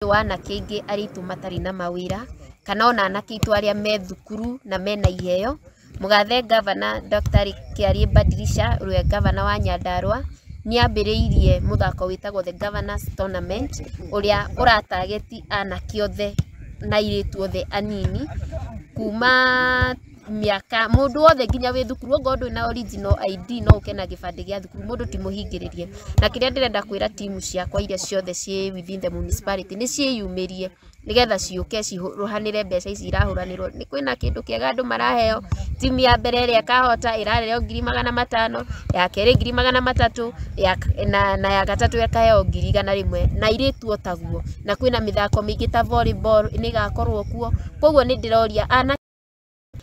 Wa anake aingĩ arĩa aitũ matarĩ na mawĩra kana ona anake aitũ arĩa me thukuru na mena iheo. Mũgathe Gavana Dr. Kĩarie Badilisha, ũrĩa gavana wa Nyandarua, nĩ ambĩrĩirie mũthako wĩtagwo The Governors Tournament, ũrĩa ũratageti anake othe na airĩtu othe anini kuma mĩaka mũndũ wothe nginya wĩ thukuru. Okorwo ndũrĩ na original ID, no ũke na gĩbandĩ gĩa thukuru, mũndũ ti mũhingĩrĩrie. Na kĩrĩa ndĩrenda kwĩra timu ciakwa iria ciothe ciĩ within the municipality nĩ ciĩyumĩrie nĩgetha ciũke cihũranĩre mbeca ici irahũranĩrwo. Nĩ kwĩna kĩndũ kĩega andũ maraheo. Timu ya mbere ĩrĩa ĩkahota ĩrareheo 500,000, ya kerĩ 300,000, na ya gatatũ ĩkaheo 100,000, na airĩtu o taguo. Na kwĩna mĩthako mĩingĩ ta volleyball nĩ ĩgakorwo kuo. Koguo nĩ ndĩroria anake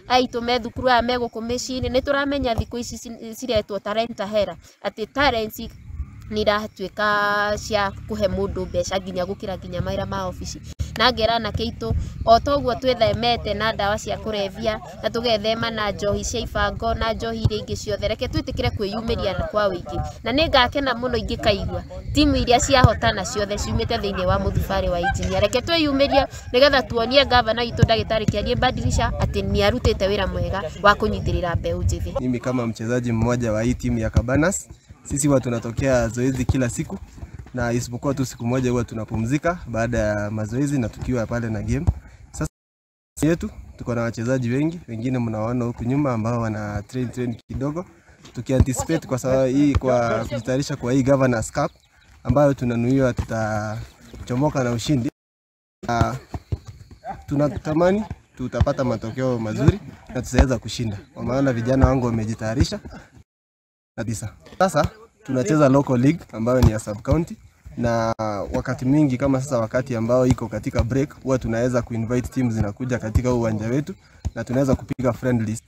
aitũ me thukuru, aya me gũkũ mĩciĩ-inĩ, nĩ tũramenya thikũ ici ciretwo talenta hera, atĩ talents nĩ iratuĩka cia kũhe mũndũ mbeca nginya gũkĩra nginya mawĩra ma obici. Na ngera anake aitũ, o toguo twĩthemete na ndawa cia kũrebia na tũgethema na njohi cia ibango na njohi iria ingĩ ciothe, reke twĩtĩkĩre kwĩyumĩria kwa ũingĩ. Na nĩ ngakena mũno ingĩkaigua timu iria ciahotana ciothe ciumĩte thĩinĩ wa mũthubarĩ wa Engineer. Reke twĩyumĩrie nĩgetha tuonie gavana witũ ndagĩtarĩ Kĩarie Badilisha atĩ nĩ arutĩte wĩra mwega wa kũnyitĩrĩra mbeũ njĩthĩ. Mimi kama mchezaji mmoja wa hii timu ya Cabanas, sisi huwa tunatokea zoezi kila siku na isipokuwa tu siku moja huwa tunapumzika baada ya mazoezi na tukiwa pale na game. Sasa yetu tuko na wachezaji wengi, wengine mnawaona huku nyuma ambao wana train kidogo, tukianticipate kwa sababu hii, kwa kujitayarisha kwa hii Governors Cup ambayo tunanuiwa tutachomoka na ushindi. Tunatamani tutapata matokeo mazuri na tutaweza kushinda, kwa maana vijana wangu wamejitayarisha kabisa. Sasa tunacheza local league ambayo ni ya sub county, na wakati mwingi kama sasa wakati ambao iko katika break, huwa tunaweza kuinvite teams zinakuja katika uwanja wetu na tunaweza kupiga friendlies.